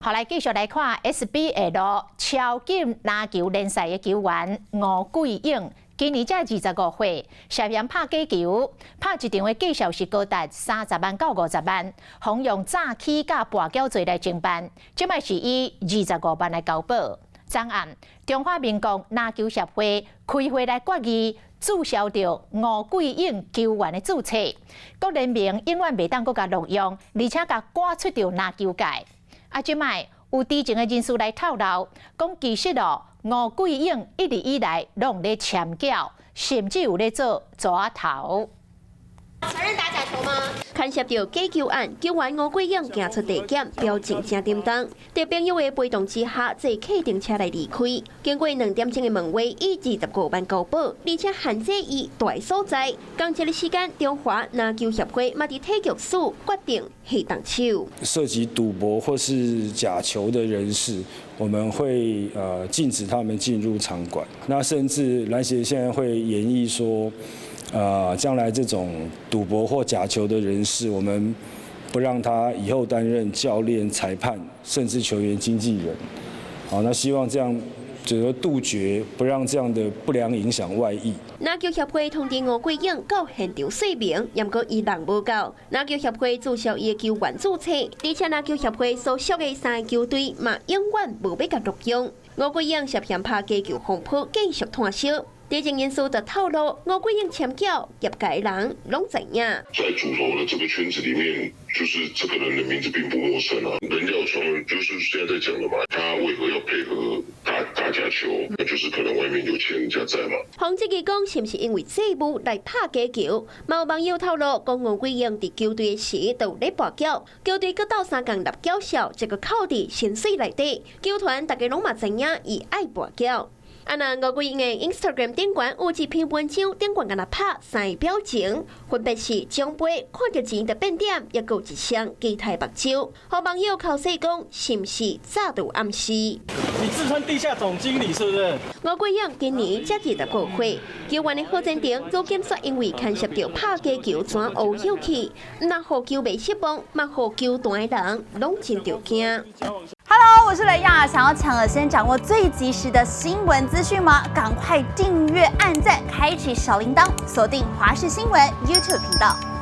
好，來繼續來看 SBL 超級籃球聯賽的球員吳桂英，今年才25歲，涉嫌拍假球，拍一場的價數是高達30萬到50萬，予用詐欺佮跋筊罪來偵辦，這擺是以25萬來交保。昨暗，中華民國籃球協會開會來決議，註銷著吳桂英球員的註冊，各聯盟永遠袂當閣共錄用，而且共趕出著籃球界。啊，這擺有知情的人士來透露，講其實哦，吳桂英一直以來攏咧攕繳，甚至有咧做組仔頭。承認打假球嗎？牽涉著假球案，球員吳桂英行出地檢，表情誠沉重。佇朋友的陪同之下，坐客定車來離開。經過2點鐘的問話，以25萬交保，而且限制伊蹛所在。仝一个時間，中華籃球協會嘛佇體育署決定下動手。涉及賭博或是假球的人士，我們會禁止他們進入場館。那甚至籃協現在會研議說，將來這種賭博或假球的人士，我們不讓他以後擔任教練、裁判，甚至球員經紀人。好，那希望這樣，就是說杜絕，不讓這樣的不良影響外溢。籃球協會通知吳桂英到現場說明，毋過伊人無到。籃球協會註銷伊的球員註冊，而且籃球協會所屬的三个球隊嘛，永遠無欲共錄用。吳桂英涉嫌拍假球風波繼續湠燒。知情人士就透露，吳桂英攕繳，業界人攏知影。在主投的這個圈子裡面，就是這個人的名字並不陌生啊。人家有傳聞，就是現在在講的嘛，他為何要配合打打假球？那就是可能外面有欠人家債嘛。黃志傑講，是毋是因為債務來拍假球？嘛有網友透露，講吳桂英佇球隊時就有咧跋筊，球隊閣鬥相共立繳數，這個扣佇薪水內底，球團逐家攏嘛知影伊愛跋筊。啊！那吳桂英的 Instagram 頂懸有一篇文章，頂懸敢若拍三个表情，分別是獎杯、看著錢就變點，抑閣有一雙雞刣目睭。予網友剾洗講，是毋是早就暗示？你自稱地下總經理是不是？吳桂英今年才25歲，球員的好前程，如今煞因為牽涉著拍假球轉烏有去，毋但予球迷失望，嘛予球壇的人攏真著驚。 Hello，我是雷亞，想要搶了先掌握最及時的新聞資訊嗎？趕快訂閱、按讚、開啟小鈴鐺，鎖定華視新聞 YouTube 頻道。